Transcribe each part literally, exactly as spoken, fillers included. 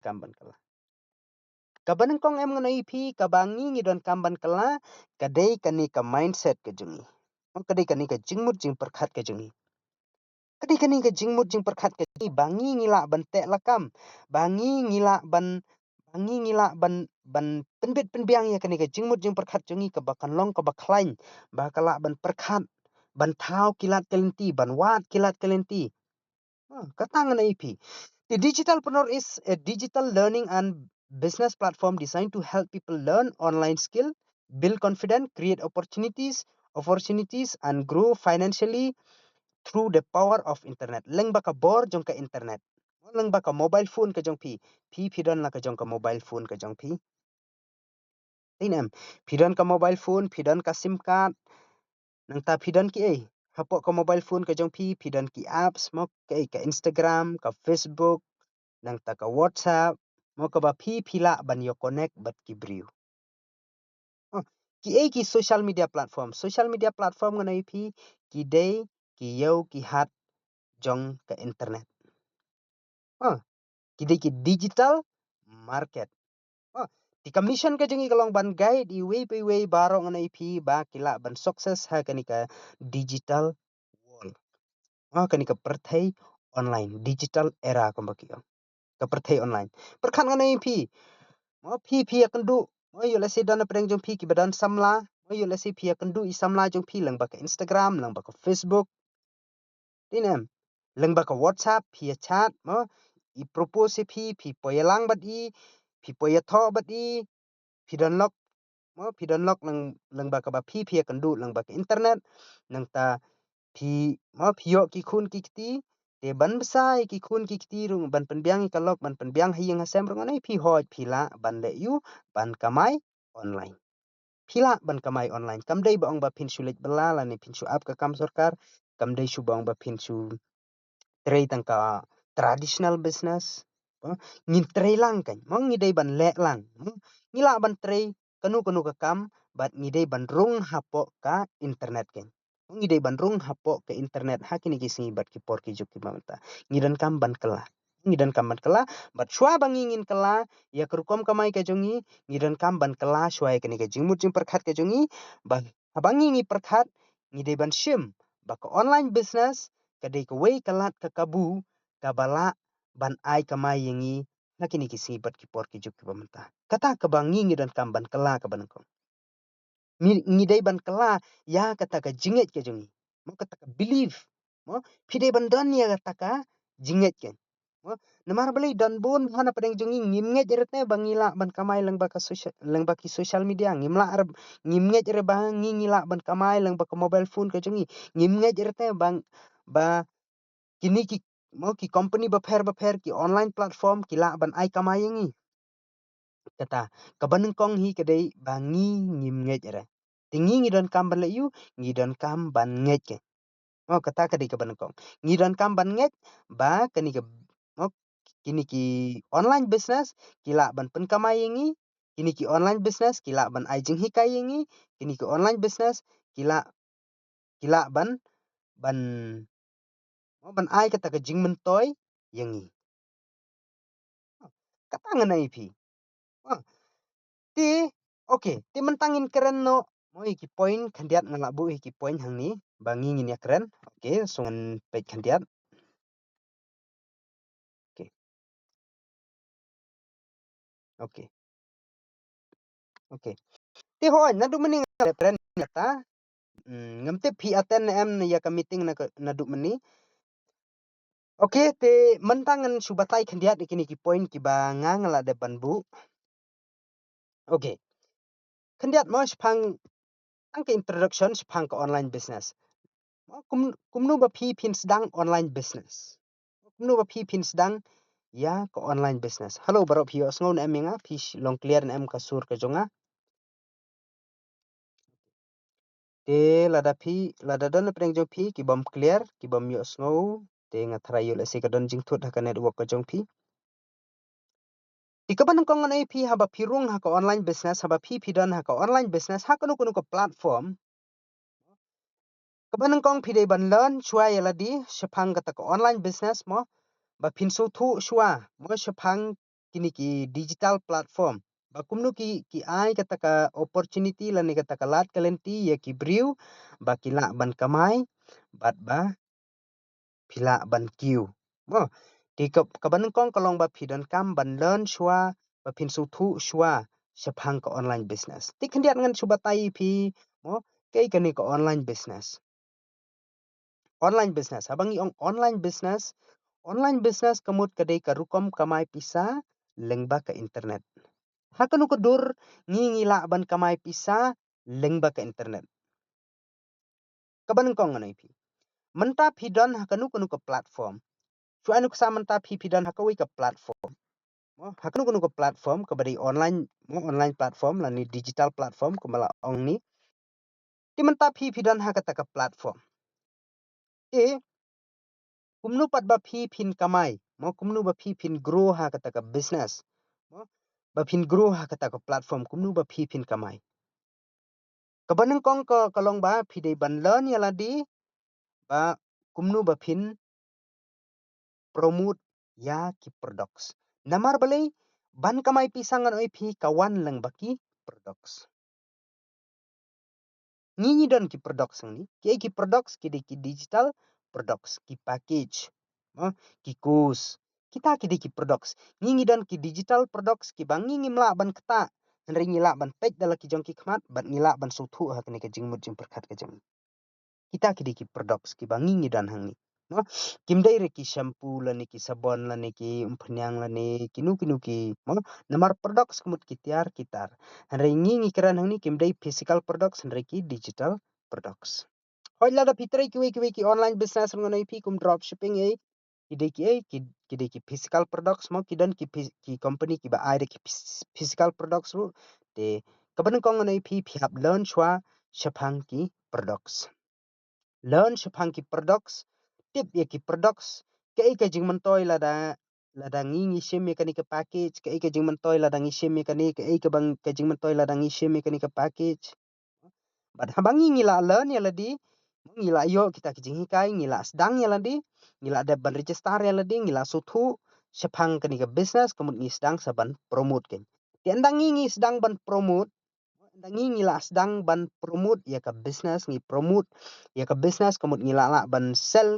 donkam ban kylla. Kaba nyngkong em ngan ïa phi, kaba ngi ngi donkam ban kylla, ka dei kane ka mindset ka jong ngi. Ka dei kane ka jingmut jingpyrkhat ka jong ngi. Ka dei kane ka jingmut jingpyrkhat ka jong ngi, ba ngi ngi lah ban teh lakam, ba ngi ngi lah ban, ba ngi ngi lah ban, ban pynbit pynbiang ïa kane ka jingmut jingpyrkhat jong ngi kaba kan long kaba khlaiñ, ba ka lah ban pyrkhat, ban thaw ki lad ki lynti, ban wad ki lad ki lynti. Ah, kata ngan ïa phi. The Digitalpreneur is a digital learning and business platform designed to help people learn online skill, build confidence, create opportunities, opportunities, and grow financially through the power of internet. Lyngba ka bor jong ka internet. Lyngba ka mobile phone ka jong phi. Phi phi don la ka jong ka mobile phone ka jong phi. Tin em, phi don ka mobile phone, phi don ka sim card, nangta phi don ki ei. Hapoh ka mobile phone ka jong phi, phi don ki apps, mo, ki ei, ka Instagram, ka Facebook, nangta ka WhatsApp, mo, kaba phi phi lah ban ïa connect bad ki briew. Oh, ki ei ki social media platform. Social media platform ngan ïa phi, ki dei ki ïew ki hat jong ka internet. Ah, ki dei ki digital market. Ah, te ka mission ka jong ngi ka long ban guide iwei pa iwei baroh ngan ïa phi ba ki lah ban success ha kane ka digital world. Ah, kane ka pyrthei online, digital era kumba ki ong. Ka pyrthei online. Pyrkhat ngan ïa phi. Mo phi phi ïa kynduh. Mo ïoh lehse don na pdeng jong phi kiba don samla. Mo ïoh lehse phi ïa kynduh i samla jong phi lyngba ka Instagram, lyngba ka Facebook. Tin em, lyngba ka WhatsApp, phi ïa chat, mo, i propose ïa phi, phi poi ïalang bad i, phi poi ïathoh bad i, phi don lok, mo, phi don lok lyng, lyngba kaba phi, phi ïa kynduh, lyngba ka internet, nangta phi, mo, phi ïoh ki khun ki kti, te ban bsa ïa ki khun ki kti ruh, ban pynbiang ïa ka lok, ban pynbiang ha ïing ha sem ruh, ngan ïa phi hooid, phi lah ban leh ïa u, ban kamai online. Phi lah ban kamai online. Kam dei ba ong ba phin shu leit bylla lane phin shu ap ka kam sorkar. Kam dei shu ba ong ba phin shu trei tang ka traditional business. Ba ngin trei lang kan. Mo ngi dei ban leh lang. Mo ngi lah ban trei kano kano ka kam bad ngi dei ban rung hapoh ka internet kan. Ngi dei ban rung hapoh ka internet ha kine ki sngi bad ki por ki juk kiba mynta. Ngi donkam ban kylla. Ngi donkam ban kylla, bad shuwa ba ngi ngin kylla ïa ka rukom kamai ka jong ngi, ngi donkam ban kylla shuwa ïa kane ka jingmut jingpyrkhat ka jong ngi, ba haba ngi ngi pyrkhat, ngi dei ban shim ba ka online business ka dei kawei ka lad ka kabu kaba lah ban ai kamai ïa ngi ha kine ki sngi bad ki por ki juk kiba mynta. Kata kaba ngi ngi donkam ban kylla kaba nyngkong. Ngi, ngi dei ban kylla ïa kata ka jingngeit ka jong ngi. Mo kata ka belief. Mo phi dei ban don ïa kata ka jingngeit ka. Mo namar balei don bun bha na pdeng jong ngi ngim ngeit re te ba ngi lah ban kamai lyngba ka social, lyngba ki social media, ngim lah re, ngim ngeit re ba ngi ngi lah ban kamai lyngba ka mobile phone ka jong ngi. Ngim ngeit re te ba, ba kine ki, mo ki company bapher bapher, ki online platform ki lah ban ai kamai ïa ngi. Kata kaba nyngkong hi ka dei ba ngi ngim ngeit re. Te ngi ngi donkam ban leh ïa u, ngi donkam ban ngeit ke. Mo kata ka dei kaba nyngkong. Ngi donkam ban ngeit ba kane ka, mo kine ki online business ki lah ban pynkamai ïa ngi, kine ki online business ki lah ban ai jinghikai ïa ngi, kine ki online business ki lah, ki lah ban, ban, mo ban ai kata ka jingmyntoi ïa ngi. Kata ngan ai phi. Ah. Te, okay, te mynta ngin kren noh mo ïa ki point khyndiat, nga la buh ïa ki point hangne ba ngi ngin ïa kren. Okay, so ngan peit khyndiat. Okay. Okay. Okay. Te hooid, naduh mynne nga la kren ïa kata. Hmm, ngam tip phi attend ne em ïa ka meeting na ka, naduh mynne. Okay, te mynta ngan shu batai khyndiat ïa kine ki point kiba nga nga la dep ban buh. Okay. Khyndiat mo shaphang, tang ka introduction shaphang ka online business. Mo kum, kumno ba phi phin sdang online business. Kumno ba phi phin sdang ïa ka online business. Hello baroh, phi ïohsngew ne em ïa nga, phi long clear ne em ka sur ka jong nga. Te lada phi, lada don na pdeng jong phi ki bym clear, ki bym ïohsngew, te nga tharai ïoh lehse ka don jingthut ha ka network ka jong phi. Te kaba nyngkong ngan ai phi, haba phi rung ha ka online business, haba phi phi don ha ka online business, ha kano kano ka platform, kaba nyngkong phi dei ban learn shuwa ïa lade shaphang kata ka online business mo, ba phin sngewthuh shuwa mo shaphang kine ki digital platform, ba kumno ki, ki ai kata ka opportunity lane kata ka lad ka lynti ïa ki briew ba ki lah ban kamai bad ba phi lah ban kiew. Mo, te ka, kaba nyngkong ka long ba phi donkam ban learn shuwa, ba phin sngewthuh shuwa shaphang ka online business. Te khyndiat ngan shu batai ïa phi, mo, kaei kane ka online business. Online business, haba ngi ong online business, online business ka mut ka dei ka rukom kamai pisa lyngba ka internet. Ha kano ka dur ngi, ngi lah ban kamai pisa lyngba ka internet? Kaba nyngkong ngan ong ïa phi, mynta phi don ha kano kano ka platform. Shu ai nuksa mynta phi, phi don ha kawei ka platform. Mo, ha kano kano ka platform kaba dei online, mo, online platform lane digital platform kumba la ong ni. Te mynta phi, phi don ha kata ka platform. Te kumno pat ba phi phin kamai, mo, kumno ba phi phin grow ha kata ka business, mo, ba phin grow ha kata ka platform, kumno ba phi phin kamai? Kaba nyngkong ka, ka long ba phi dei ban learn ïa lade ba kumno ba phin promote ïa ki products. Namar balei? Ban kamai pisa ngan ong ïa phi ka wan lyngba ki products. Ngi, ngi don ki products hangne. Kiei ki products? Ki dei ki digital products, ki package, mo, ki course. Kita ki dei ki products. Ngi, ngi don ki digital products kiba ngi, ngim lah ban ktah, hynrei ngi lah ban peit da la ki jong ki khmat bad ngi lah ban sngewthuh ha kane ka jingmut jingpyrkhat ka jong ngi. Kita ki dei ki products kiba ngi, ngi don hangne. Mo, kim dei re ki shampoo lane ki sabon lane ki umphniang lane kino kino ki, mo, namar products ka mut ki tiar ki tar. Hynrei ngi, ngi kren hangne kim dei physical products hynrei ki digital products. Hooid, lada phi trei kiwei kiwei ki online business ruh ngan ong ïa phi kum drop shipping, eh, ki dei ki, eh, ki, ki dei ki physical products, mo, ki don ki phys-, ki company kiba ai da ki phys-, physical products ruh. Te kaba nyngkong ngan ong ïa phi, phi hap learn shuwa shaphang ki products. Learn shaphang ki products, tip ïa ki products, kaei ka jingmyntoi lada, lada ngi, ngi shim ïa kane ka package, kaei ka jingmyntoi lada ngi shim ïa kane, kaei ka bang ka jingmyntoi lada ngi shim ïa kane ka package. Bad haba ngi, ngi lah learn ïa lade, ngi lah ïoh kita ki jinghikai, ngi lah sdang ïa lade, ngi lah dep ban register ïa lade, ngi lah sngewthuh shaphang kane ka business ka mut ngi sdang sa ban promote kein. Te ynda ngi, ngi sdang ban promote, ynda ngi, ngi lah sdang ban promote ïa ka business, ngi promote ïa ka business ka mut ngi lah, lah ban sell,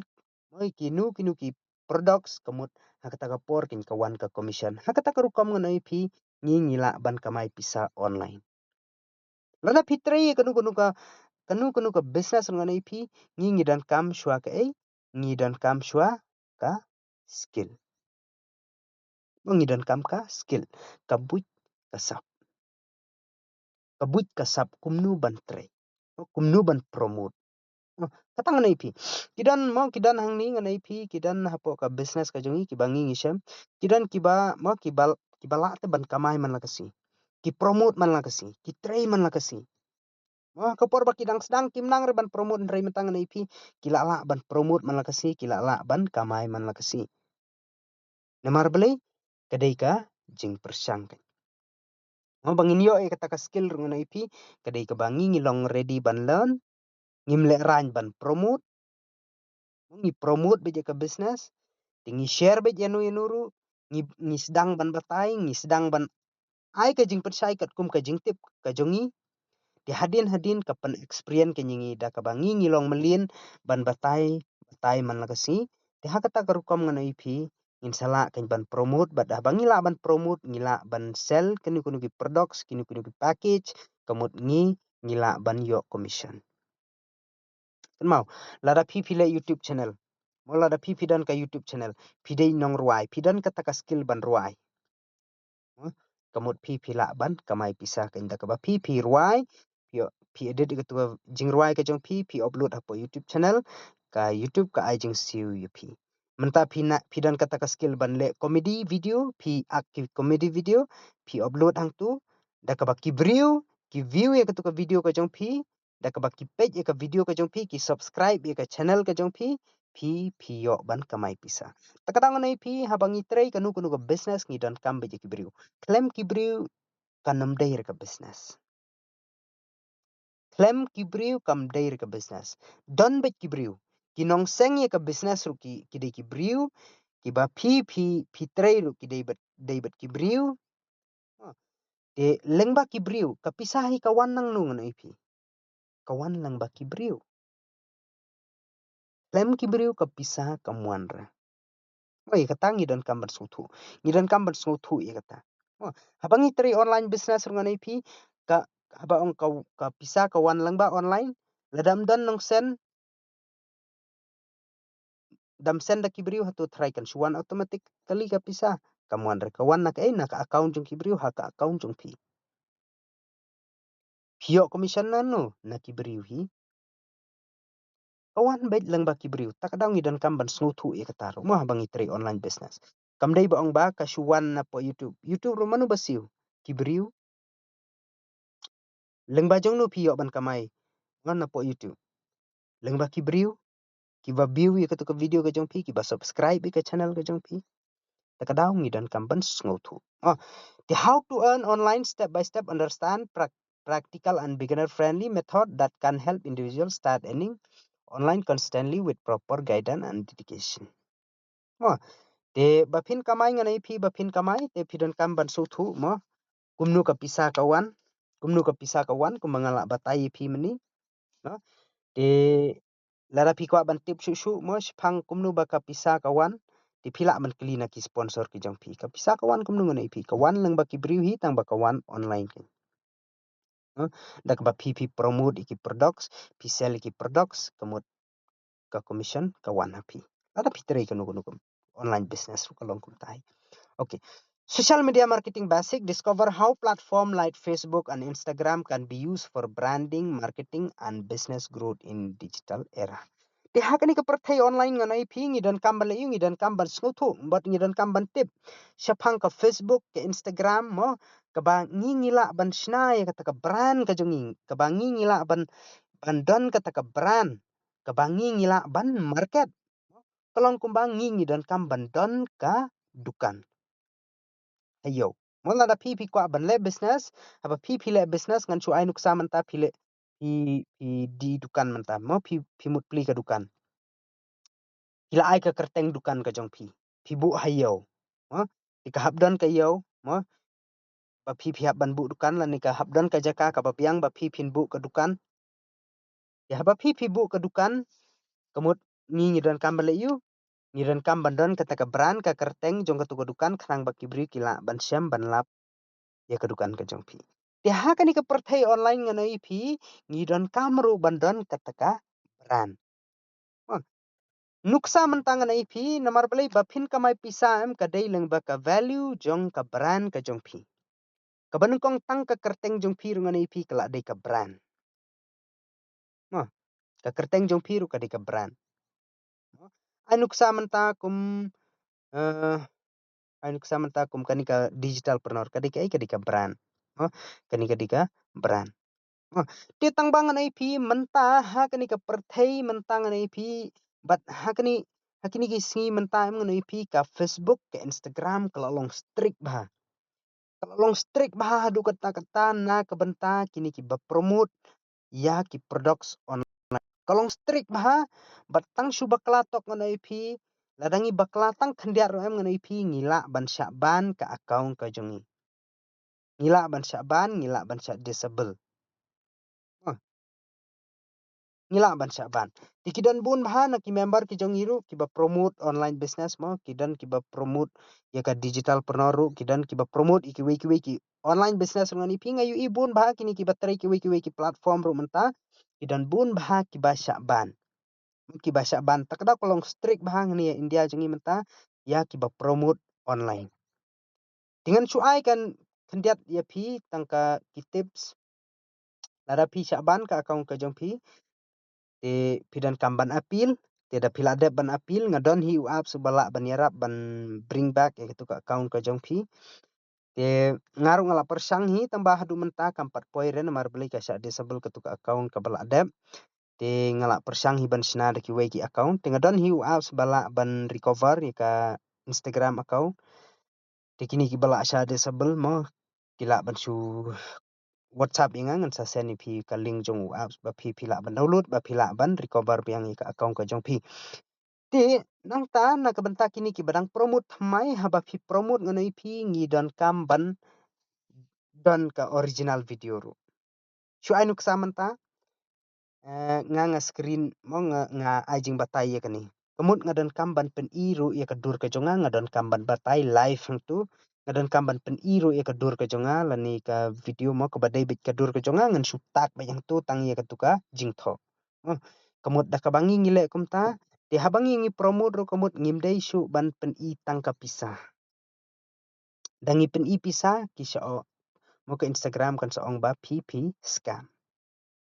mo, kino kino ki products ka mut ha kata ka por kein ka wan ka commission. Ha kata ka rukom ngan ong ïa phi ngi, ngi lah ban kamai pisa online. Lada phi trei ïa kano kano ka, kano kano ka business ruh ngan ong ïa phi, ngi, ngi donkam shuwa kaei? Ngi donkam shuwa ka skill. Mo, ngi donkam ka skill, ka buit ka sap. Ka buit ka sap kumno ban trei, mo, kumno ban promote. Mo, kata ngan ong ïa phi. Ki don, mo, ki don hangne ngan ong ïa phi, ki don hapoh ka business ka jong ngi kiba ngi, ngi shem. Ki don kiba, mo, kiba, kiba lah te ban kamai man la ka sngi. Ki promote man la ka sngi, ki trei man la ka sngi. Mo, ha ka por ba ki dang sdang kim nang re ban promote, hynrei mynta ngan ong ïa phi, ki lah lah ban promote man la ka sngi, ki lah lah ban kamai man la ka sngi. Namar balei? Ka dei ka jingpyrshang kein. Mo, ba ngin ïoh ïa kata ka skill ruh ngan ong ïa phi, ka dei kaba ngi, ngi long ready ban learn, ngim lehraiñ ban promote. Ngi promote beit ïa ka business, te ngi share beit ïano ïano ruh, ngi, ngi sdang ban batai, ngi sdang ban ai ka jingpynshai katkum ka jingtip ka jong ngi. Te hadien hadien ka pynexperience kein ïa ngi da kaba ngi, ngi long mlien ban batai, batai man la ka sngi. Te ha kata ka rukom ngan ong ïa phi, ngin sa lah kein ban promote, bad haba ngi lah ban promote, ngi lah ban sell kino kino ki products, kino kino ki package ka mut ngi, ngi lah ban ïoh commission. Kynmaw, lada phi, phi leh YouTube channel, mo, lada phi, phi don ka YouTube channel, phi dei nongrwai, phi don kata ka skill ban rwai. Mo, ka mut phi, phi lah ban kamai pisa kein da kaba phi, phi rwai, phi, phi edit ïa katu ka jingrwai ka jong phi, phi upload hapoh YouTube channel, ka YouTube ka ai jingsiew ïa phi. Mynta phi na, phi don kata ka skill ban leh comedy video, phi act ki comedy video, phi upload hangtu, da kaba ki briew ki view ïa katu ka video ka jong phi, da kaba ki peit ïa ka video ka jong phi, ki subscribe ïa ka channel ka jong phi, phi, phi ïoh ban kamai pisa. Te kata ngan ong ïa phi, haba ngi trei kano kano ka business ngi donkam beit ïa ki briew. Khlem ki briew kan ym dei re ka business. Khlem ki briew kam dei re ka business. Don beit ki briew, ki nongseng ïa ka business ruh ki, ki dei ki briew, kiba phi, phi, phi trei ruh ki dei beit, dei bad ki briew. Te lyngba ki briew ka pisa hi ka wan nangno ngan ong ïa phi? Ka wan lyngba ki briew. Khlem ki briew ka pisa kam wan re. Oi, kata ngi donkam ban sngewthuh. Ngi donkam ban sngewthuh ïa kata. Oh, haba ngi trei online business ruh ngan ong ïa phi, ka, haba ong ka, ka pisa ka wan lyngba online, lada ym don nongsen, da ym send da ki briew, hato tharai kan shu wan automatically ka pisa? Kam wan re. Ka wan na kaei? Na ka account jong ki briew ha ka account jong phi. Phi ïoh commission nangno? Na ki briew hi. Ka wan beit lyngba ki briew. Ta ka daw ngi donkam ban sngewthuh ïa kata ruh mo haba ngi trei online business. Kam dei ba ong ba ka shu wan napoh YouTube. YouTube ruh mano ba siew? Ki briew. Lyngba jong no phi ïoh ban kamai? Wan napoh YouTube. Lyngba ki briew kiba view ïa katu ka video ka jong phi, kiba subscribe ïa ka channel ka jong phi. Ta ka daw ngi donkam ban sngewthuh. Oh, the how to earn online step by step, understand prac- practical and beginner friendly method that can help individuals start earning online consistently with proper guidance and dedication. Mo, te ba phin kamai ngan ong ïa phi, ba phin kamai te phi donkam ban sngewthuh mo kumno ka pisa ka wan, kumno ka pisa ka wan, kumba nga lah batai ïa phi mynne. No? Te lada phi kwah ban tip shuh shuh mo shaphang kumno ba ka pisa ka wan, te phi lah ban kylli na ki sponsor ki jong phi. Ka pisa ka wan kumno ngan ong ïa phi? Ka wan lyngba ki briew hi, tang ba ka wan online. No? Da kaba phi, phi promote ïa ki products, phi sell ïa ki products, ka mut ka commission ka wan ha phi. Lada phi trei kano kano ka online business ruh ka long kumta hi. Okay. Social media marketing basic, discover how platform like Facebook and Instagram can be used for branding, marketing and business growth in digital era. Te ha kane ka pyrthei online ngan ong ïa phi, ngi donkam ban leh ïa u, ngi donkam ban sngewthuh, bad ngi donkam ban tip shaphang ka Facebook, ka Instagram mo, kaba ngi, ngi lah ban shna ïa kata ka brand ka jong ngi, kaba ngi, ngi lah ban, ban don kata ka brand, kaba ngi, ngi lah ban market. Ka long kumba ngi, ngi donkam ban don ka dukan. Hayo. Mo lada phi, phi kwah ban leh business, haba phi, phi leh business, ngan shu ai nuksa mynta phi leh, phi, phi die dukan mynta. Mo phi, phi mut plie ka dukan. Phi la ai ka kyrteng dukan ka jong phi. Phi buh hayo. Mo, phi ka hap don ka yo, mo, ba phi, phi hap ban buh dukan, lane ka hap don ka jaka kaba biang ba phi, phin buh ka dukan. Ïa haba phi, phi buh ka dukan, ka mut ngi, ngi donkam ban leh ïa u, ngi donkam ban don kata ka brand, ka kyrteng jong katu ka dukan, khnang ba ki briew ki lah ban shem ban lap ïa ka dukan ka jong phi. Te ha kane ka pyrthei online ngan ong ïa phi, ngi donkam ruh ban don kata ka brand. Oh. Nuksa mynta ngan ong ïa phi, namar balei ba phin kamai pisa em, ka dei lyngba ka value jong ka brand ka jong phi. Kaba nyngkong tang ka kyrteng jong phi ruh ngan ong ïa phi ka la dei ka brand. Mo, ka kyrteng jong phi ruh ka dei ka brand. Mo, ai nuksa mynta kum, eh, ai nuksa mynta kum kane ka digital preneur, ka dei kaei? Ka dei ka brand. Mo, kane ka dei ka brand. Mo, te tang ba ngan ong ïa phi mynta ha kane ka pyrthei mynta ngan ong ïa phi, bad ha kane, ha kine ki sngi mynta em ngan ong ïa phi ka Facebook, ka Instagram, ka la long strict bha. Ka la long strict bha haduh katta katta na ka bynta kine kiba promote ïa ki products online. Ka long strict bha, bad tang shu bakla tok ngan ong ïa phi, lada ngi bakla tang khyndiat ruh em ngan ong ïa phi, ngi lah ban shah ban ka account ka jong ngi. Ngi lah ban shah ban, ngi lah ban shah disable. Mo, ngi lah ban shah ban. Te ki don bun bha na ki member ki jong ngi ruh kiba promote online business mo, ki don kiba promote ïa ka digital preneur ruh, ki don kiba promote ïa kiwei kiwei ki online business ruh ngan ong ïa phi, nga ïohi bun bha kine kiba trei kiwei kiwei ki platform ruh mynta, ki don bun bha kiba shah ban. Kiba shah ban, ta ka daw ka long strict bha hangne ha India jong ngi mynta ïa kiba promote online. Te ngan shu ai kan khyndiat ïa phi tang ka ki tips. Lada phi shah ban ka account ka jong phi, te phi donkam ban appeal. Te da phi la dep ban appeal, nga don hi u apps uba lah ban ïarap ban bring back ïa katu ka account ka jong phi. Te nga ruh nga la pyrshang hi, tang ba haduh mynta kam pat poi re namar balei ka shah disable katu ka account kaba la dep. Te nga la pyrshang hi ban shna da kiwei ki account. Te nga don hi u apps ba lah ban recover ïa ka Instagram account. Te kine kiba la shah disable mo, ki lah ban shu WhatsApp ïa nga, ngan sa send ïa phi ka link jong u apps ba phi, phi lah ban download, ba phi lah ban recover biang ïa ka account ka jong phi. Te nangta na ka bynta kine kiba dang promote thymmai, haba phi promote ngan ong ïa phi ngi donkam ban don ka original video ruh. Shu ai nuksa mynta. Eh, nga nga screen mo nga, nga ai jingbatai ïa kane. Ka mut nga donkam ban pyni ruh ïa ka dur ka jong nga, nga donkam ban batai live hangtu. Nga donkam ban pyni ruh ïa ka dur ka jong nga lane ka video mo kaba dei beit ka dur ka jong nga, ngan shu tag beit hangtu tang ïa katu ka jingthoh. Mo, ka mut da kaba ngi ngi leh kumta, te haba ngi ngi promote ruh ka mut ngim dei shuh ban pyni tang ka pisa. Da ngi pyni pisa ki sha o, mo ka Instagram kan sa ong ba phi phi scam.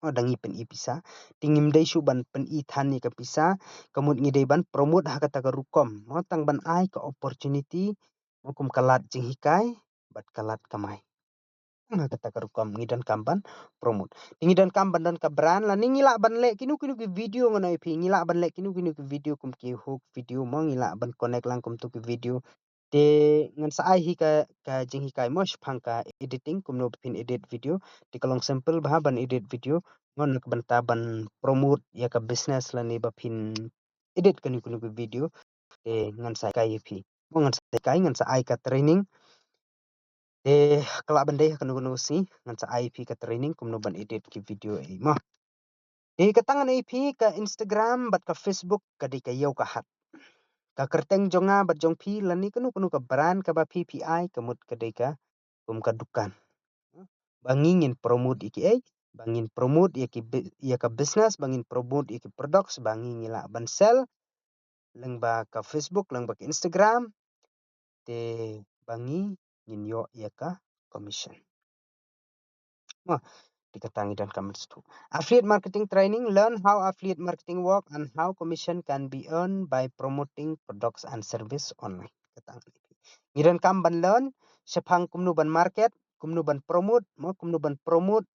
O, da ngi pyni pisa, te ngim dei shuh ban pyni than ïa ka pisa, ka mut ngi dei ban promote ha kata ka rukom, mo tang ban ai ka opportunity, mo kum ka lad jinghikai bad ka lad kamai. Ha kata ka rukom ngi donkam ban promote. Te ngi donkam ban don ka brand lane ngi lah ban leh kino kino ki video ngan ong ïa phi, ngi lah ban leh kino kino ki video kum ki hook video mo, ngi lah ban connect lang kumtu ki video. Te ngan sa ai hi ka, ka jinghikai mo shaphang ka editing, kumno ba phin edit video. Te ka long simple bha ban edit video mo na ka bynta ban promote ïa ka business lane ba phin edit kano kano ka video. Te ngan sa hikai ïa phi mo, ngan sa hikai, ngan sa ai ka training. Te ka lah ban dei ha kano kano ka sngi ngan sa ai ïa phi ka training kumno ban edit ki video ei mo. Te kata ngan ong ïa phi ka Instagram bad ka Facebook ka dei ka ïew ka hat. Ka kyrteng jong nga bad jong phi lane kano kano ka brand kaba phi phi ai ka mut ka dei ka kum ka dukan. Ba ngi ngin promote ïa ki ei, ba ngin promote ïa ki bu-, ïa ka business, ba ngin promote ïa ki products ba ngi ngi lah ban sell lyngba ka Facebook, lyngba ka Instagram. Te ba ngi ngin ïoh ïa ka commission. Mo, te kata ngi donkam ban sdang. Affiliate marketing training, learn how affiliate marketing work and how commission can be earned by promoting products and service online. Kata ngi, ngi donkam ban learn shaphang kumno ban market, kumno ban promote, mo kumno ban promote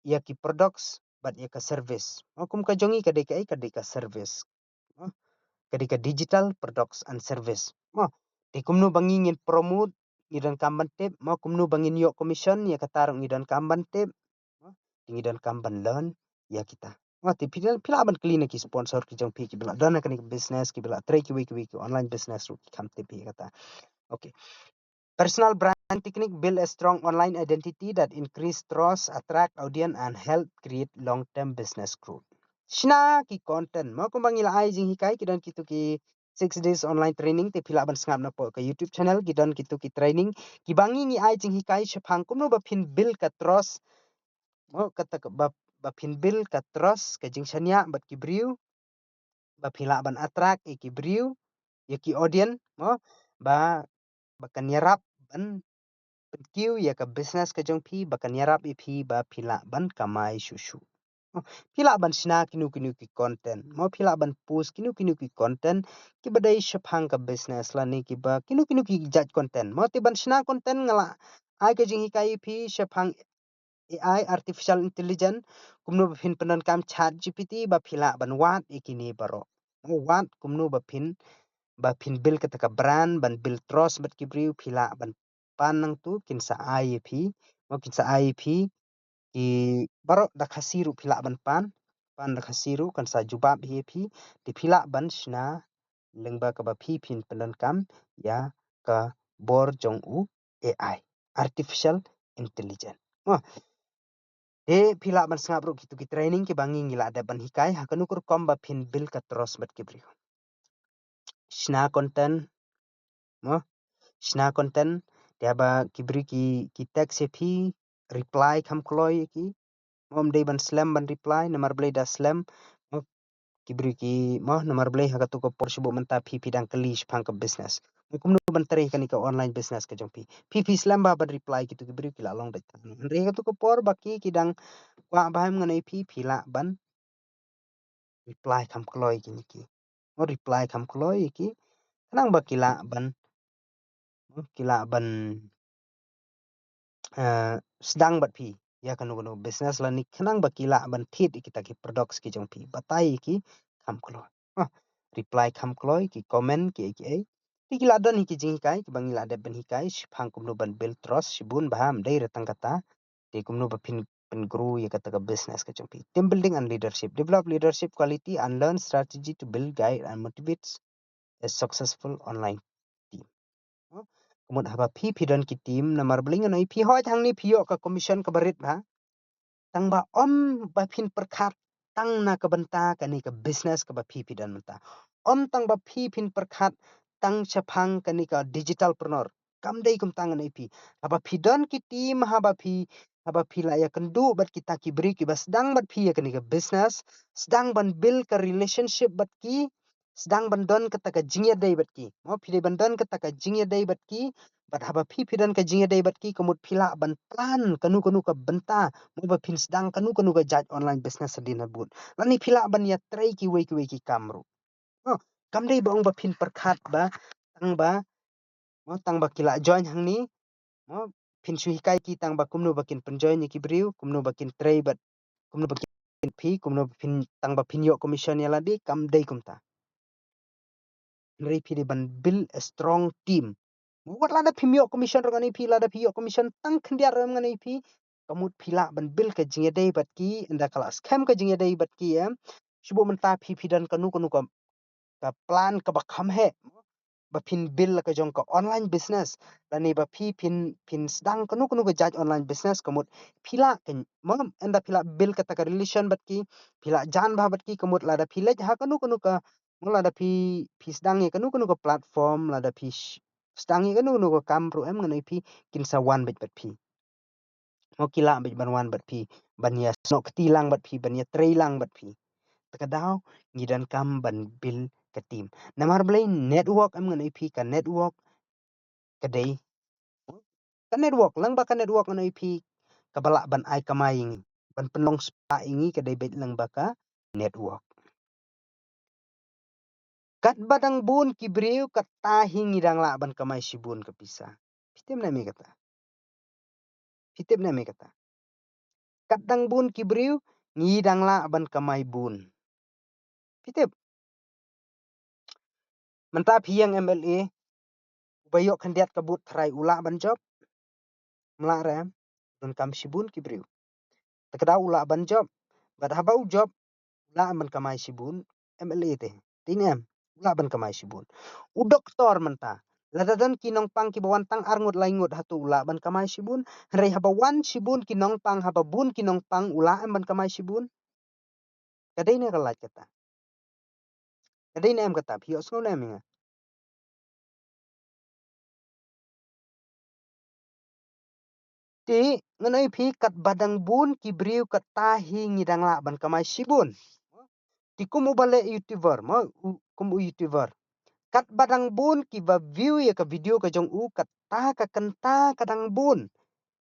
ïa ki products bad ïa ka service. Mo kum ka jong ngi ka dei ka ei, ka dei ka service. Mo, ka dei ka digital products and service. Mo, te kumno ba ngi ngin promote, ngi donkam ban tip, mo kumno ba ngin ïoh commission ïa kata ruh ngi donkam ban tip. Mo, te ngi donkam ban learn ïa kita. Mo, te phi lah, phi lah ban kylli na ki sponsor ki jong phi kiba lah don ha kane ka business, kiba lah trei kiwei kiwei ki online business ruh ki kham tip ïa kata. Okay. Personal brand technique, build a strong online identity that increase trust, attract audience and help create long-term business growth. Shna ki content, mo kumba ngi la ai jinghikai, ki don kitu ki six days online training, te phi lah ban sngap na pdeng ka YouTube channel, ki don kitu ki training kiba ngi ngi ai jinghikai shaphang kumno ba phin build ka trust, mo kata ka ba, ba phin build ka trust, ka jingshaniah bad ki briew, ba phi lah ban attract ïa ki briew, ïa ki audience, mo ba, ba kan ïarap ban pynkiew ïa ka business ka jong phi, ba kan ïarap ïa phi ba phi lah ban kamai shuh shuh. Mo, phi lah ban shna kino kino ki content, mo phi lah ban post kino kino ki content kiba dei shaphang ka business lane kiba kino kino ki jait content, mo te ban shna content nga la ai ka jinghikai ïa phi shaphang A I, artificial intelligence, kumno ba phin pyndonkam ChatGPT ba phi lah ban wad ïa kine baroh. Mo wad kumno ba phin, ba phin build kata ka brand, ban build trust bad ki briew, phi lah ban pan nangtu, kin sa ai ïa phi, mo kin sa ai ïa phi ki baroh da Khasi ruh phi lah ban pan, pan da Khasi ruh kan sa jubab ïa phi, te phi lah ban shna lyngba kaba phi phin pyndonkam ïa ka bor jong u A I, artificial intelligence. Mo, te phi lah ban sngap ruh kitu ki training kiba ngi ngi la dep ban hikai ha kano ka rukom ba phin build ka trust bad ki briew. Shna content, mo, shna content, te haba ki briew ki, ki text ïa phi, reply kham kloi ïa ki. Mo, ym dei ban slem ban reply, namar balei da slem, mo, ki briew ki, mo, namar balei ha katu ka por shuh mynta phi phi dang kylli shaphang ka business. Mo, kumno ban trei kane ka online business ka jong phi. Phi phi slem bha ban reply kitu ki briew, ki la long dait tang. Hynrei ha katu ka por ba ki ki dang kwah bha, em, ngan ong ïa phi, phi lah ban reply kham kloi ïa ki. Mo, reply kham kloi ïa ki. Khnang ba ki lah ban, mo, ki lah ban, eh, sdang bad phi ïa kano kano business lane khnang ba ki lah ban thied ïa kita ki products ki jong phi. Batai ïa ki kham kloi. Mo, reply kham kloi, ki comment ki ei ki ei. Te ki la don hi ki jinghikai kiba ngi la dep ban hikai shaphang kumno ban build trust, shibun bha, ym dei re tang kata. Te kumno ba phin pyngrow ïa kata ka business ka jong phi. Team building and leadership. Develop leadership quality and learn strategy to build, guide and motivate a successful online team. Ka mut haba phi phi don ki team, namar balei ngan ong ïa phi, hooid hangne phi ïoh ka commission kaba rit bha. Tang ba ym ba phin pyrkhat tang na ka bynta kane ka business kaba phi phi don mynta. Ym tang ba phi phin pyrkhat tang shaphang kane ka digital preneur. Kam dei kumta ngan ong ïa phi. Haba phi don ki team, haba phi, haba phi la ïakynduh bad kita ki briew kiba sdang bad phi ïa kane ka business, sdang ban build ka relationship bad ki, sdang ban don kata ka jingïadei bad ki. Mo, phi dei ban don kata ka jingïadei bad ki, bad haba phi phi don ka jingïadei bad ki, ka mut phi lah ban plan kano kano ka bynta, mo, ba phin sdang kano kano ka jait online business hadien habud. Lane phi lah ban ïatrei kiwei kiwei ki kam ruh. Mo, kam dei ba ong ba phin pyrkhat ba tang ba, mo, tang ba ki la join hangne, mo, phin shu hikai ki tang ba kumno ba kin pynjoin ïa ki briew, kumno ba kin trei bad kumno ba kin phi, kumno ba phin, tang ba phin ïoh commission ïa lade, kam dei kumta. Hynrei phi dei ban build a strong team. Mo, wat lada phim ïoh commission ruh ngan ong ïa phi, lada phi ïoh commission tang khyndiat ruh em ngan ong ïa phi, ka mut phi lah ban build ka jingïadei bad ki, ynda ka la skhem ka jingïadei bad ki em. Shu buh mynta phi phi don kano kano ka, ka plan kaba kham heh ba phin build la ka jong ka online business, lane ba phi phin, phin sdang kano kano ka jait online business, ka mut phi lah ka, mo, ynda phi lah build kata ka relation bad ki, phi lah jan bha bad ki, ka mut lada phi leit ha kano kano ka, mo, lada phi, phi sdang ïa kano kano ka platform, lada phi sh-, sdang ïa kano kano ka kam ruh em ngan ong ïa phi, kin sa wan beit bad phi. Mo, ki lah beit ban wan bad phi, ban ïasnoh kti lang bad phi, ban ïatrei lang bad phi. Ta ka daw ngi donkam ban build ka team. Namar balei? Network em ngan ong ïa phi, ka network ka dei, ka network, lyngba ka network ngan ong ïa phi, kaba lah ban ai kamai ïa ngi, ban pynlong spah ïa ngi, ka dei beit lyngba ka network. Katba dang bun ki briew, kata hi ngi dang lah ban kamai shibun ka pisa. Phi tip ne em ïa kata? Phi tip ne em ïa kata? Kat dang bun ki briew, ngi dang lah ban kamai bun. Phi tip? Mynta phi ïeng M L A, uba ïoh khyndiat ka vote tharai u lah ban jop? Ym lah re em. Donkam shibun ki briew. Ta ka daw u lah ban jop. Bad haba u jop, u lah em ban kamai shibun, M L A te. Te ne em, u lah ban kamai shibun. U doktor mynta, lada don ki nongpang kiba wan tang arngut laingut, hato u lah ban kamai shibun? Hynrei haba wan shibun ki nongpang, haba bun ki nongpang, u lah em ban kamai shibun? Ka dei ne ka lait kata? Ka dei ne em kata? Phi ïohsngew ne em ïa nga? Te ngan ong ïa phi, katba dang bun ki briew, kata hi ngi dang lah ban kamai shibun. Te kum uba leh YouTuber, mo, u, kum u YouTuber, katba dang bun kiba view ïa ka video ka jong u, kata ka kynta ka dang bun.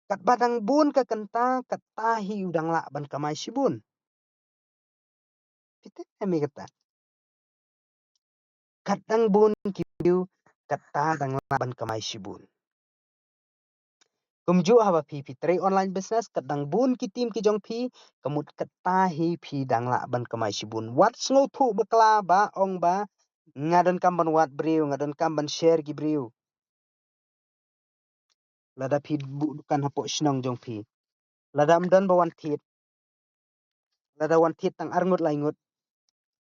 Katba dang bun ka kynta, kata hi u dang lah ban kamai shibun. Phi tip ne em ïa kata? Kat dang bun ki view, kata dang lah ban kamai shibun. Kumjuh haba phi phi trei online business, kat dang bun ki team ki jong phi, ka mut kata hi phi dang lah ban kamai shibun. Wat sngewthuh bakla ba ong ba nga donkam ban wad briew, nga donkam ban share ki briew. Lada phi buh dukan hapoh shnong jong phi, lada ym don ba wan thied, lada wan thied tang arngut laingut,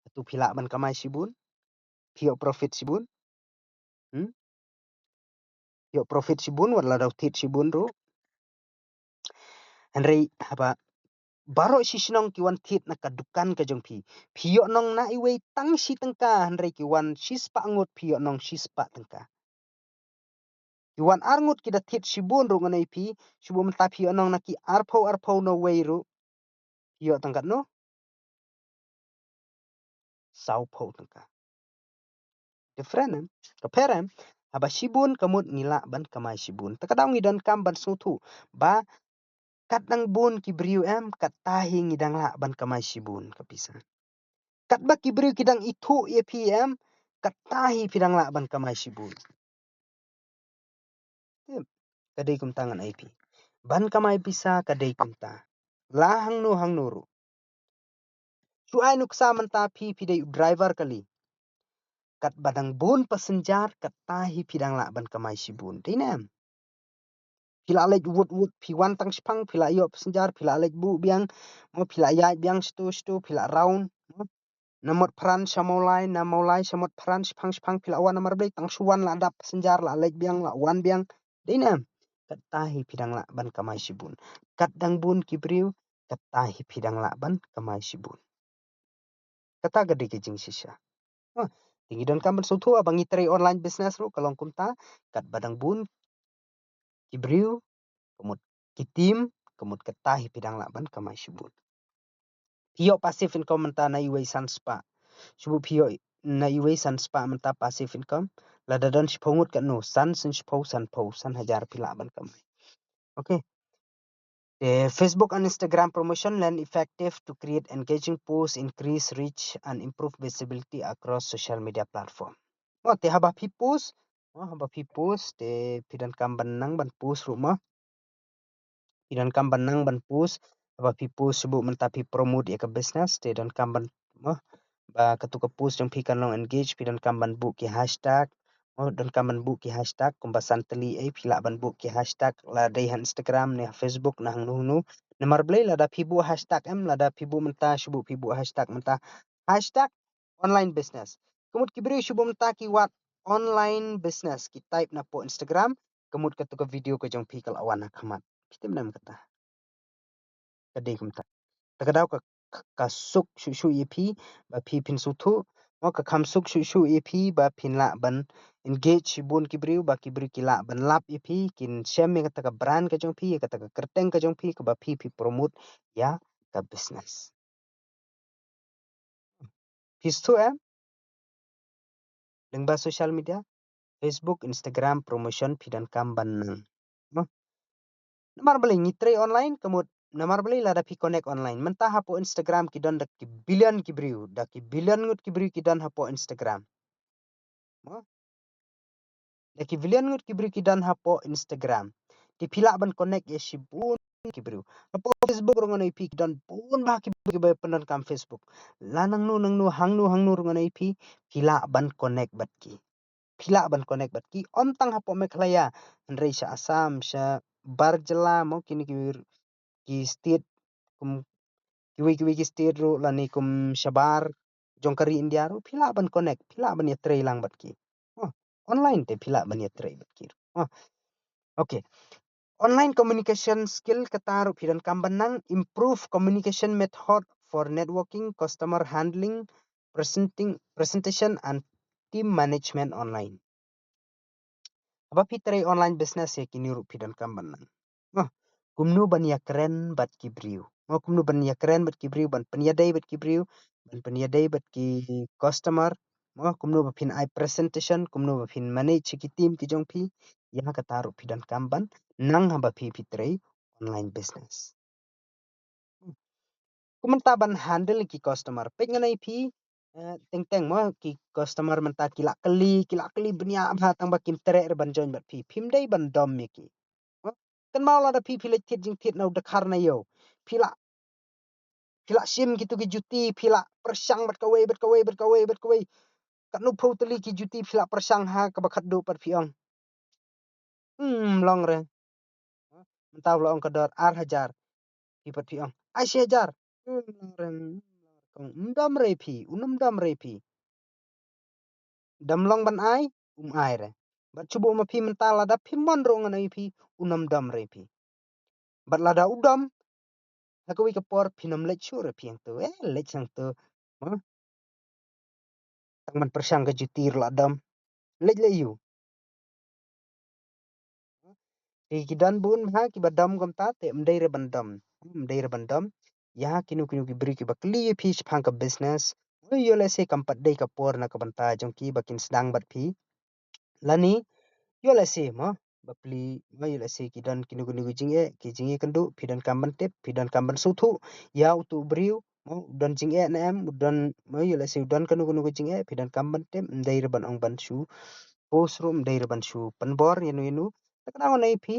hato phi lah ban kamai shibun? Phi ïoh profit shibun? Hmm? Ïoh profit shibun wat lada thied shibun ruh. Hynrei haba baroh shi shnong ki wan thied na ka dukan ka jong phi, phi ïoh nong na iwei tang shi tyngka, hynrei ki wan shi spah ngut, phi ïoh nong shi spah tyngka. Ki wan arngut ki da thied shibun ruh ngan ong ïa phi, shu buh mynta phi ïoh nong na ki arphew, arphew na wei ruh, phi ïoh tang katno? Sawphew tyngka. Different em? Ka pher em? Haba shibun ka mut ngi lah ban kamai shibun. Ta ka daw ngi donkam ban sngewthuh ba kat dang bun ki briew em, kata hi ngi dang lah ban kamai shibun ka pisa. Katba ki briew ki dang ithuh ïa phi em, kata hi phi dang lah ban kamai shibun. Tip, ka dei kumta ngan ong ïa phi. Ban kamai pisa ka dei kumta. La hangno hangno ruh. Shu ai nuksa mynta phi phi dei u driver kali. Katba dang bun passenger, kata hi phi dang lah ban kamai shibun. Dei ne em? Phi la leit wut wut, phi wan tang shipang, phi la ïoh passenger, phi la leit buh biang, mo, phi la ïaid biang shitu shitu, phi la round, mo. Na Motphran sha Mawlai, na Mawlai sha Motphran, shipang shipang phi la wan, namar balei? Tang shu wan la dap passenger, la leit biang, la wan biang. Dei ne em? Kata hi phi dang lah ban kamai shibun. Kat dang bun ki briew, kata hi phi dang lah ban kamai shibun. Kata ka dei ka jingshisha. Ha, te ngi donkam ban sngewthuh, haba ngi trei online business ruh ka long kumta, katba dang bun ki briew, ka mut ki team, ka mut kata hi phi dang lah ban kamai shibun. Phi ïoh passive income mynta na iwei san spah. Shu buh phi ïoh na iwei san spah mynta passive income. Lada don shiphew ngut katno, san, san shiphew, san phew, san hajar phi lah ban kamai. Okay. Te Facebook and Instagram promotion lend effective to create engaging posts, increase reach and improve visibility across social media platform. Mo, te haba phi post, mo, haba phi post, te phi donkam ban nang ban post ruh, mo. Phi donkam ban nang ban post, haba phi post, shu buh mynta phi promote ïa ka business, te donkam ban, mo, ba katu ka post jong phi kan long engage, phi donkam ban buh ki hashtag, mo, donkam ban buh ki hashtag, kumba san tylli ei, phi lah ban buh ki hashtag, la dei ha Instagram ne ha Facebook ne hangno hangno. Namar balei? Lada phi buh hashtag em, lada phi buh mynta, shu buh phi buh hashtag mynta, hashtag online business. Ka mut ki briew shu buh mynta ki wad online business, ki type na poh Instagram, ka mut katu ka video ka jong phi ka la wan ha khmat. Phi tip ne em kata? Ka dei kumta. Te ka daw ka, ka, ka suk shuh shuh ïa phi, ba phi phin sngewthuh. Mo, ka kham suk shuh shuh ïa phi, ba phin lah ban engage shibun ki briew, ba ki briew ki lah ban lap ïa phi, kin shem ïa kata ka brand ka jong phi, ïa kata ka kyrteng ka jong phi, kaba phi phi promote ïa ka business. Phi sngewthuh em? Lyngba social media, Facebook, Instagram promotion phi donkam ban nang. Mo. Namar balei? Ngi trei online, ka mut namar balei? Lada phi connect online. Mynta hapoh Instagram ki don da ki billion ki briew, da ki billion ngut ki briew ki don hapoh Instagram. Mo. Da ki billion ngut ki briew ki don hapoh Instagram. Te phi lah ban connect ïa shibun ki briew. Hapoh Facebook ruh ngan ong ïa phi ki don bun bha ki briew kiba pyndonkam Facebook. La nangno nangno, hangno hangno ruh ngan ong ïa phi, phi lah ban connect bad ki. Phi lah ban connect bad ki. Ym tang hapoh Meghalaya, hynrei sha Assam, sha bar jylla, mo, kine ki, ki state, kum, kiwei kiwei ki state ruh, lane kum shabar jong ka ri India ruh, phi lah ban connect, phi lah ban ïatrei lang bad ki. Oh, online te phi lah ban ïatrei bad ki. Oh. Okay. Online communication skill, kata ruh phi donkam ban nang. Improve communication method for networking, customer handling, presenting, presentation and team management online. Haba phi trei online business ïa kine ruh phi donkam ban nang. Mo, kumno ban ïakren bad ki briew. Mo, kumno ban ïakren bad ki briew, ban pynïadei bad ki briew, ban pynïadei bad ki customer. Mo, kumno ba phin ai presentation, kumno ba phin manage ki team ki jong phi. Ïa kata ruh phi donkam ban nang haba phi phi trei online business. Kum mynta ban handle ki customer. Peit ngan ai phi, eh, teng teng mo, ki customer mynta ki la kylli, ki la kylli bniah bha tang ba kim treh re ban join bad phi. Phim dei ban dom ïa ki. Mo, kynmaw lada phi phi leit thied jingthied na u dkhar na ïew. Phi la, phi la shim kitu ki juti, phi la pyrshang bad kawei, bad kawei, bad kawei, bad kawei. Katno phew tylli ki juti phi la pyrshang ha kaba khatduh pat phi ong, ym long re. Mynta u la ong ka dor ar hajar. Phi pat phi ong, ai shi hajar. Ym long re, ym long re. Ym dom re phi, un ym dom re phi. Dom long ban ai, um ai re. Bad shu buh ma phi mynta lada phi mon ruh ngan ai phi, un ym dom re phi. Bad lada u dom, ha kawei ka por phin ym leit shuh re phi hangto, eh, leit hangto. Mo? Tang ban pyrshang ka juti ruh la dom. Leit leit ïu. Te ki don bun bha kiba dom kumta, te ym dei re ban dom. Ym dei re ban dom. Ïa kino kino ki briew kiba kylli ïa phi shaphang ka business. Mo, ïoh lehse kam pat dei ka por na ka bynta jong ki ba kin sdang bad phi. Lane, ïoh lehse mo, bapli, mo, ïoh lehse ki don kino kino ki jingeh, ki jingeh kynduh, phi donkam ban tip, phi donkam ban sngewthuh ïa utu u briew, mo, u don jingeh ne em, u don, mo, ïoh lehse u don kano kano ka jingeh, phi donkam ban tip. Ym dei re ban ong ban shu post ruh, ym dei re ban shu pynbor ïano ïano. Te ka dang ong ïa phi,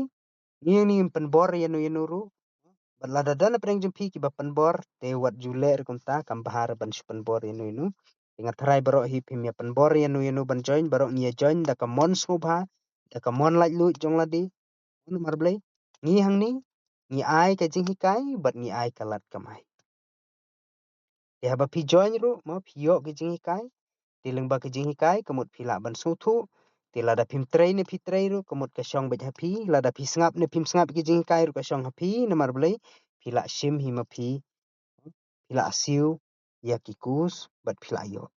ngi ngi ym pynbor ïano ïano ruh. Bad lada don na pdeng jong phi kiba pynbor, te wat ju leh re kumta, kam bha re ban shu pynbor ïano ïano. Te nga tharai baroh hi phim ïa pynbor ïano ïano ban join, baroh ngi ïa join da ka mon sngewbha, da ka mon laitluid jong lade. Namar balei? Ngi hangne ngi ai ka jinghikai bad ngi ai ka lad kamai. Te haba phi join ruh, mo, phi ïoh ka jinghikai. Te lyngba ka jinghikai ka mut phi lah ban sngewthuh. Te lada phim trei ne phi trei ruh ka mut ka shong beit ha phi. Lada phi sngap ne phim sngap ka jinghikai ruh ka shong ha phi. Namar balei? Phi lah shim hi ma phi. Phi lah siew ïa ki course bad phi lah ïoh.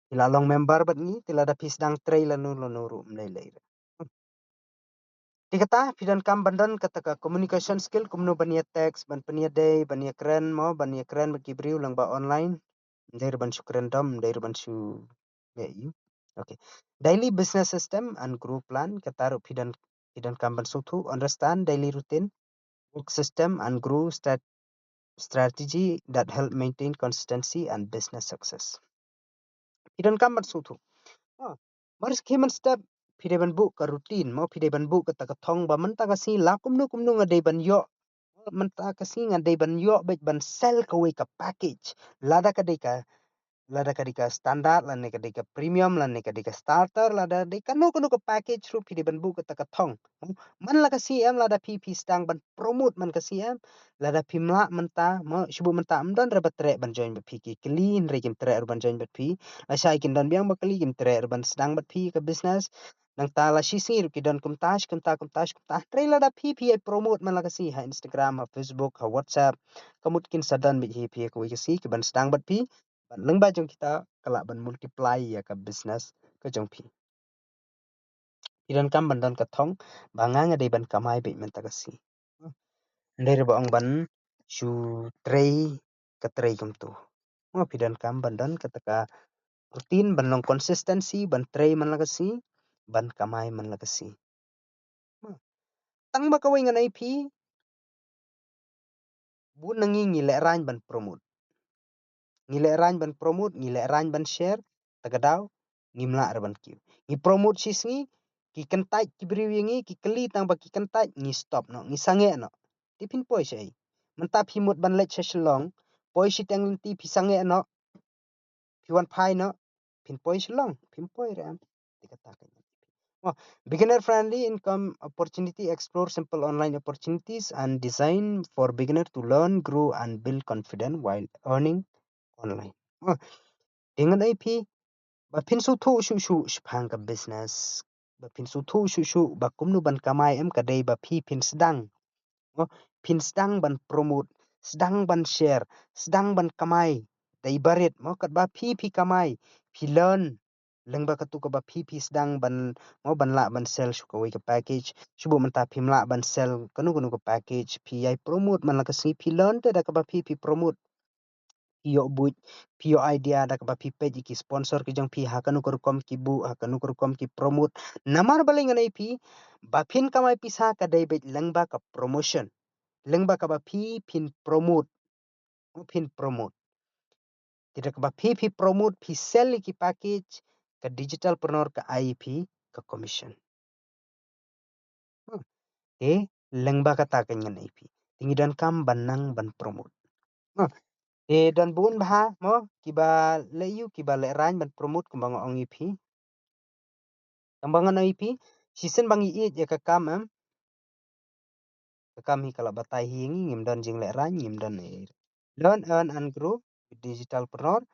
Phi lah long member bad ngi, te lada phi sdang trei lano lano ruh ym lei lei. Te kata phi donkam ban don kata ka communication skill, kumno ban ïa text, ban pynïadei, ban ïakren, mo, ban ïakren bad ki briew lyngba online. Ym dei ruh ban shu kren dom, ym dei ruh ban shu ïa ïu. Okay. Daily business system and grow plan, kata ruh phi don, phi donkam ban sngewthuh, understand daily routine, work system and grow strat-, strategy that help maintain consistency and business success. Phi donkam ban sngewthuh. Ah, mar shu khie mynstep phi dei ban buh ka routine, mo, phi dei ban buh kata ka thong ba mynta ka sngi la kumno kumno nga dei ban ïoh. Mynta ka sngi nga dei ban ïoh beit ban sell kawei ka package. Lada ka dei ka, lada ka dei ka standard, lane ka dei ka premium, lane ka dei ka starter, lada dei kano kano ka package ruh phi dei ban buh kata ka thong. Man la ka sngi em, lada phi, phi sdang ban promote man ka sngi em, lada phim lah mynta, mo, shu buh mynta, ym don re ba treh ban join bad phi, ki kylli hynrei kim treh ruh ban join bad phi. Lashai kin don biang ba kylli, kim treh ruh ban sdang bad phi ka business. Nangta la shi sngi ruh ki don kumta shi kumta, kumta shi kumta. Hynrei lada phi, phi ïai promote man la ka sngi ha Instagram, ha Facebook, ha WhatsApp, ka mut kin sa don beit hi phi ha kawei ka sngi ki ban sdang bad phi. Bad lyngba jong kita ka lah ban multiply ïa ka business ka jong phi. Phi donkam ban don ka thong ba nga, nga dei ban kamai beit mynta ka sngi. Ym dei re ba ong ban shu trei ka trei kumto. Mo, phi donkam ban don kata ka routine, ban long consistency, ban trei man la ka sngi, ban kamai man la ka sngi. Mo. Tang ba kawei ngan ai phi, bun na ngi ngi lehraiñ ban promote. Ngi lehraiñ ban promote, ngi lehraiñ ban share, ta ka daw ngim lah re ban kiew. Ngi promote shi sngi, ki kyntait ki briew ïa ngi, ki kylli tang ba ki kyntait, ngi stop noh, ngi sangeh noh. Te phin poi shaei? Mynta phi mut ban leit sha Shillong, poi shiteng lynti phi sangeh noh, phi wan phai noh, phin poi Shillong, phim poi re em. Te kata ka. Oh, beginner friendly income opportunity, explore simple online opportunities and design for beginner to learn, grow and build confidence while earning online. Oh, te ngan ai phi ba phin sngewthuh shuh shuh shaphang ka business, ba phin sngewthuh shuh shuh ba kumno ban kamai em, ka dei ba phi phin sdang. Oh, phin sdang ban promote, sdang ban share, sdang ban kamai. Dei barit, mo, katba phi phi kamai, phi learn. Lyngba katu kaba phi phi sdang ban, mo, ban lah ban sell shu kawei ka package. Shu buh mynta phim lah ban sell kano kano ka package, phi ïai promote man la ka sngi, phi learn te da kaba phi phi promote. Phi ïoh buit, phi ïoh idea da kaba phi peit ïa ki sponsor ki jong phi ha kano ka rukom ki buh, ha kano ka rukom ki promote. Namar balei ngan ai phi ba phin kamai pisa ka dei beit lyngba ka promotion. Lyngba kaba phi phin promote. Mo, phin promote. Te da kaba phi phi promote, phi sell ïa ki package, ka digital preneur ka ai phi ka commission. Hmm. Te lyngba kata ka ngan ai phi. Te ngi donkam ban nang ban promote. Hmm. Te don bun bha, mo, kiba leh ïu, kiba lehraiñ ban promote kumba nga ong ïa phi. Tang ba ngan ong ïa phi, shisien ba ngi ïeit ïa ka kam em. Ka kam hi ka la batai hi ïa ngi, ngim don jinglehraiñ, ngim don ei. Learn, earn and grow with digital preneur.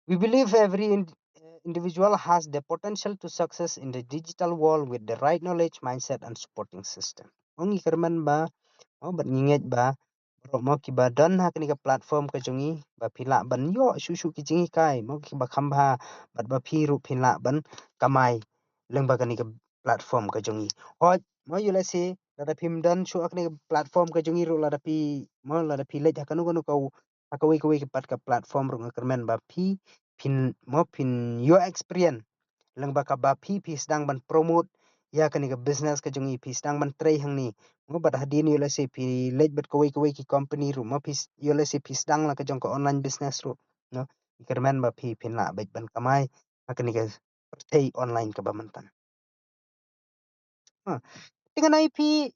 We believe every in-, uh, individual has the potential to success in the digital world with the right knowledge, mindset and supporting system. Ong ngi kyrmen ba, oh, bad ngi ngeit ba baroh, mo, kiba don ha kane ka platform ka jong ngi, ba phi lah ban ïoh shuh shuh ki jinghikai, mo, kiba kham bha, bad ba phi ruh phin lah ban kamai lyngba kane ka platform ka jong ngi. Hooid, mo, ïoh lehse lada phim don shuh ha kane ka platform ka jong ngi ruh, lada phi, mo, lada phi leit ha kano kano ka, ha kawei kawei ka pat ka platform ruh, nga kyrmen ba phi phin, mo, phin ïoh experience lyngba kaba phi phi sdang ban promote ïa kane ka business ka jong ngi, phi sdang ban trei hangne. Mo, bad hadien ïoh lehse phi leit bad kawei kawei ki company ruh, mo, phi s-, ïoh lehse phi sdang la ka jong ka online business ruh, no? Nga kyrmen ba phi phin lah beit ban kamai ha kane ka pyrthei online kaba mynta. Ha. Te ngan ai phi,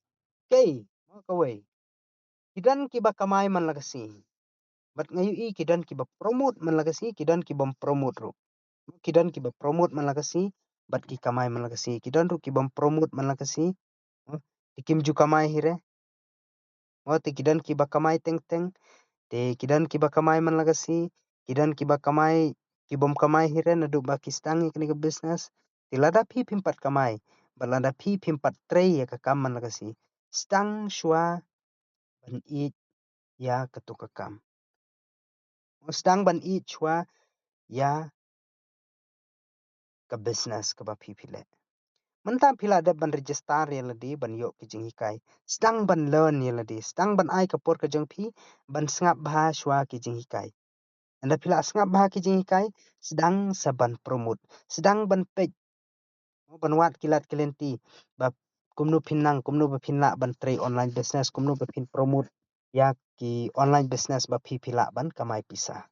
kei, mo, kawei. Ki don kiba kamai man la ka sngi. Bad nga ïohi ki don kiba promote man la ka sngi, ki don kibym promote ruh. Ki don kiba promote man la ka sngi, bad ki kamai man la ka sngi. Ki don ruh kibym promote man la ka sngi, mo, Te kim ju kamai hi re. Mo, te ki don kiba kamai teng teng. Te ki don kiba kamai man la ka sngi. Ki don kiba kamai, ki bym kamai hi re naduh ba ki sdang ïa kane ka business. Te lada phi phim pat kamai, bad lada phi phim pat trei ïa ka kam man la ka sngi, sdang shuwa ban ïeit ïa katu ka kam. Sdang ban ïeit shuwa ïa ka business kaba phi phi leh. Mynta phi la dep ban register ïa lade ban ïoh ki jinghikai. Sdang ban learn ïa lade, sdang ban ai ka por ka jong phi ban sngap bha shuwa ki jinghikai. Ynda phi la sngap bha ki jinghikai, sdang sa ban promote, sdang ban peit, ban wad ki lad ki lynti ba kumno phin nang, kumno ba phin lah ban trei online business, kumno ba phin promote ïa ki online business ba phi phi lah ban kamai pisa.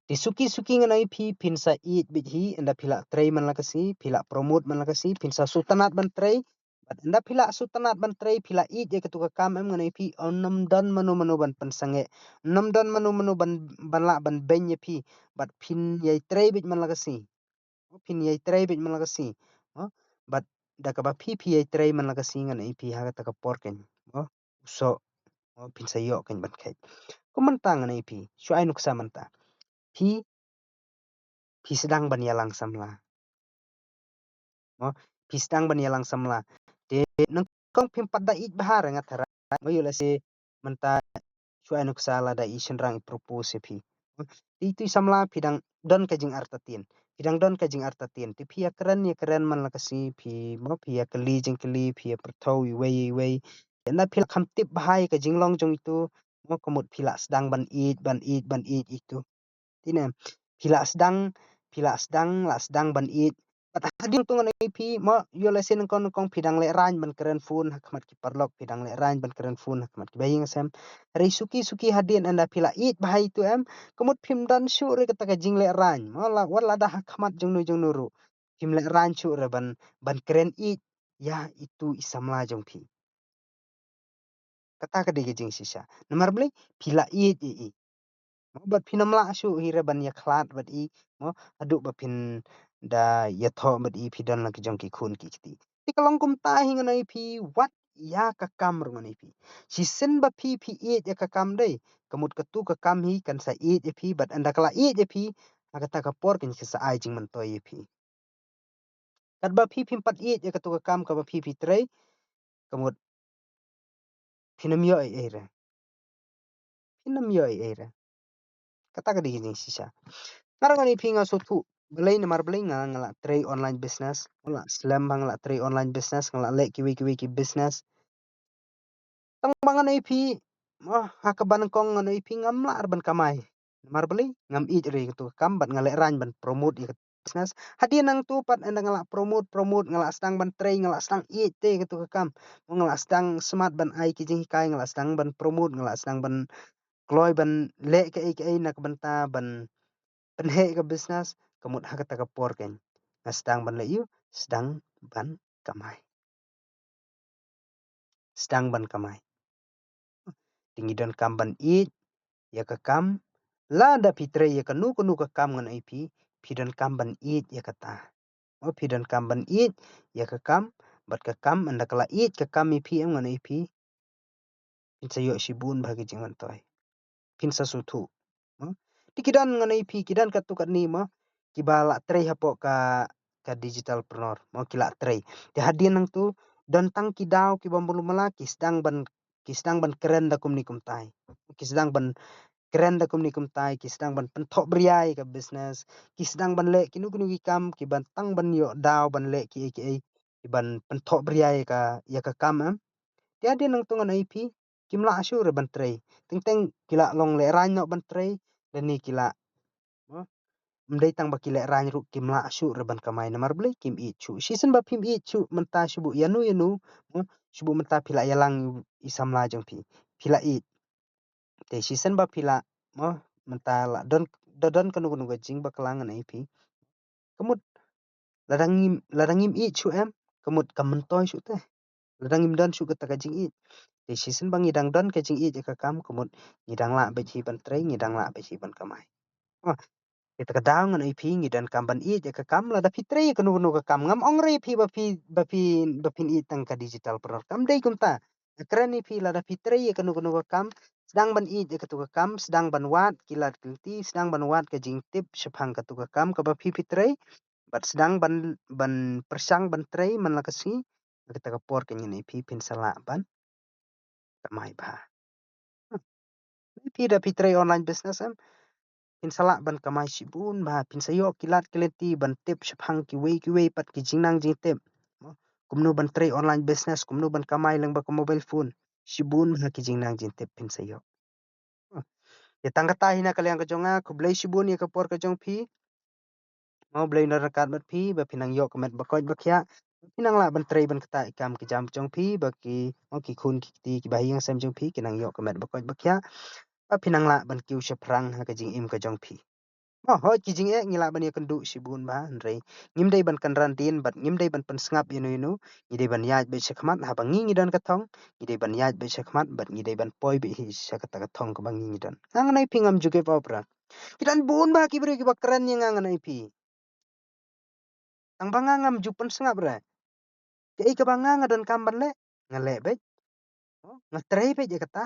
Te suki suki ngan ong ïa phi, phin sa ïeit beit hi ynda phi lah trei man la ka sngi, phi lah promote man la ka sngi, phin sa sngewtynnat ban trei. Bad ynda phi lah sngewtynnat ban trei, phi lah ïeit ïa katu ka kam, em, ngan ong ïa phi, ym don mano mano ban pynsangeh, ym don mano mano ban, ban lah ban beiñ ïa phi. Bad phin ïai trei beit man la ka sngi. Mo, phin ïai trei beit man la ka sngi. Mo, bad da kaba phi phi ïai trei man la ka sngi, ngan ong ïa phi, ha kata ka por keiñ, mo, u soh, mo, phin sa ïoh keiñ ban kheit. Kum mynta ngan ong ïa phi, shu ai nuksa mynta. Phi, phi sdang ban ïalang samla. Mo, phi sdang ban ïalang samla. Te nyngkong phim pat da ïeit bha re, nga tharai. Mo, ïoh lehse mynta shu ai nuksa lada i shynrang i propose ïa phi. Te itu i samla, phi dang don ka jingartatien. Phi dang don ka jingartatien. Te phi ïakren, ïakren man la ka sngi, phi, mo, phi ïakylli jingkylli, phi ïapyrthew iwei iwei. Ynda phi lah kham tip bha ïa ka jinglong jong itu, mo, ka mut phi lah sdang ban ïeit, ban ïeit, ban ïeit itu. Te ne, phi lah sdang, phi lah sdang, lah sdang ban ïeit. Bad hadien nangtu ngan ong ïa phi, mo, ïoh lehse nyngkong nyngkong phi dang lehraiñ ban kren phone ha khmat ki paralok, phi dang lehraiñ ban kren phone ha khmat kiba ïing sem. Hynrei suki suki hadien ynda phi lah ïeit bha itu, em, ka mut phim don shuh re kata ka jinglehraiñ. Mo, la, wat lada ha khmat jong no jong no ruh, phim lehraiñ shuh re ban, ban kren ïeit ïa itu i samla jong phi. Kata ka dei ka jingshisha. Namar balei? Phi la ïeit ïa i. Mo, bad phin ym lah shuh hi re ban ïakhlad bad i, mo, haduh ba phin da ïathoh bad i, phi don la ki jong ki khun ki kti. Te ka long kumta hi ngan ong ïa phi, wat ïa ka kam ruh ngan ong ïa phi. Shisien ba phi phi ïeit ïa ka kam dei, ka mut katu ka kam hi kan sa ïeit ïa phi, bad ynda ka la ïeit ïa phi, ha kata ka por kan ka sa ai jingmyntoi ïa phi. Katba phi phim pat ïeit ïa katu ka kam kaba phi phi trei, ka mut phin ym ïoh ei ei re. Phin ym ïoh ei ei re. Kata ka dei ka jingshisha. Nga ruh ngan ong ïa phi, nga sngewthuh balei, namar balei nga, nga la trei online business, nga la slem ba nga la trei online business, nga la leh kiwei kiwei ki business. Tang ba ngan ong ïa phi, mo, ha kaba nyngkong ngan ong ïa phi ngam lah re ban kamai. Namar balei? Ngam ïeit re ïa katu ka kam bad nga lehraiñ ban promote ïa katu ka business. Hadien nangtu pat ynda nga la promote, promote, nga la sdang ban trei, nga la sdang ïeit te ïa katu ka kam. Mo, nga la sdang smat ban ai ki jinghikai, nga la sdang ban promote, nga la sdang ban kloi ban leh kaei kaei na ka bynta ban pynheh ïa ka business, ka mut ha kata ka por keiñ nga sdang ban leh ïa u, sdang ban kamai. Sdang ban kamai. Te ngi donkam ban ïeit ïa ka kam, lada phi trei ïa kano kano ka kam ngan ong ïa phi, phi donkam ban ïeit ïa kata. Mo, phi donkam ban ïeit ïa ka kam, bad ka kam ynda ka la ïeit ka kam ïa phi, em, ngan ong ïa phi, phin sa ïoh shibun bha ki jingmyntoi. Phin sa sngewthuh. Mo? Te ki don ngan ong ïa phi, ki don katto katne, mo, kiba la trei hapoh ka, ka digital preneur, mo, ki la trei. Te hadien nangtu don tang ki daw kiba mluh mala, ki sdang ban, ki sdang ban kren da kumne kumtai. Ki sdang ban kren da kumne kumtai, ki sdang ban pynthohbria ïa ka business, ki sdang ban leh kino kino ki kam, kiban tang ban ïoh daw ban leh kiei kiei, kiban pynthohbria ïa ka, ïa ka kam, em. Te hadien nangtu ngan ong ïa phi, kim lah shuh re ban trei. Teng teng ki la long lehraiñ noh ban trei, lane ki la, mo, ym dei tang ba ki lehraiñ ruh, kim lah shuh re ban kamai, namar balei? Kim ïeit shuh. Shisien ba phim ïeit shuh mynta shuh buh ïano ïano, mo, shuh buh mynta phi la ïalang i samla jong phi, phi la ïeit. Te shisien ba phi la, mo, mynta la don, da don kano kano ka jingbakla ngan ong ïa phi, ka mut lada ngim, lada ngim ïeit shuh, em, ka mut kam myntoi shuh te. Lada ngim don shuh kata ka jingïeit. Te shisien ba ngi dang don ka jingïeit ïa ka kam, ka mut ngi dang lah beit hi ban trei, ngi dang lah beit hi ban kamai. Mo, Ïa kata ka daw ngan ong ïa phi, ngi donkam ban ïeit ïa ka kam, lada phi trei ïa kano kano ka kam. Ngam ong ruh ïa phi ba phi, ba phi, ba phin ïeit tang ka digital preneur. Kam dei kumta. Nga kren ïa phi, lada phi trei ïa kano kano ka kam, sdang ban ïeit ïa kato ka kam, sdang ban wad ki lad ki lynti, sdang ban wad ka jingtip shaphang kato ka kam kaba phi phi trei, bad sdang ban, ban pyrshang ban trei man la ka sngi. Ha kata ka por kan ngan ong ïa phi, phin sa lah ban kamai bha. Phi da phi trei online business em, phin sa lah ban kamai shibun bha, phin sa ïoh ki lad ki lynti ban tip shaphang kiwei kiwei pat ki jingnang jingtip. Kumno ban trei online business, kumno ban kamai lyngba ka mobile phone. Shibun bha ki jingnang jingtip phin sa ïoh. Ïa tang kata hi na ka liang ka jong nga, khublei shibun ïa ka por ka jong phi. Mo, Blei un don ryngkat bad phi, ba phin nang ïoh ka met ba koit ba khiah. Ba phin nang lah ban trei ban ktah ïa ki kam ki jam jong phi, ba ki, mo, ki khun ki kti kiba ha ïing ha sem jong phi kin nang ïoh ka met ba koit ba khiah. Ba phin nang lah ban kiew shaphrang ha ka jingim ka jong phi. Mo, hooid, ki jingeh ngi lah ban ïakynduh shibun bha, hynrei ngim dei ban kynran dien bad ngim dei ban pynsngap ïano ïano. Ngi dei ban ïaid beit sha khmat, haba ngi ngi don ka thong, ngi dei ban ïaid beit sha khmat bad ngi dei ban poi beit hi sha kata ka thong kaba ngi ngi don. Nga ngan ong ïa phi, ngam ju give up ruh. Ki don bun bha ki briew kiba kren ïa nga, ngan ong ïa phi. Tang ba nga ngam ju pynsngap ruh. Kaei kaba nga nga donkam ban leh, nga leh beit. Mo, nga trei beit ïa kata.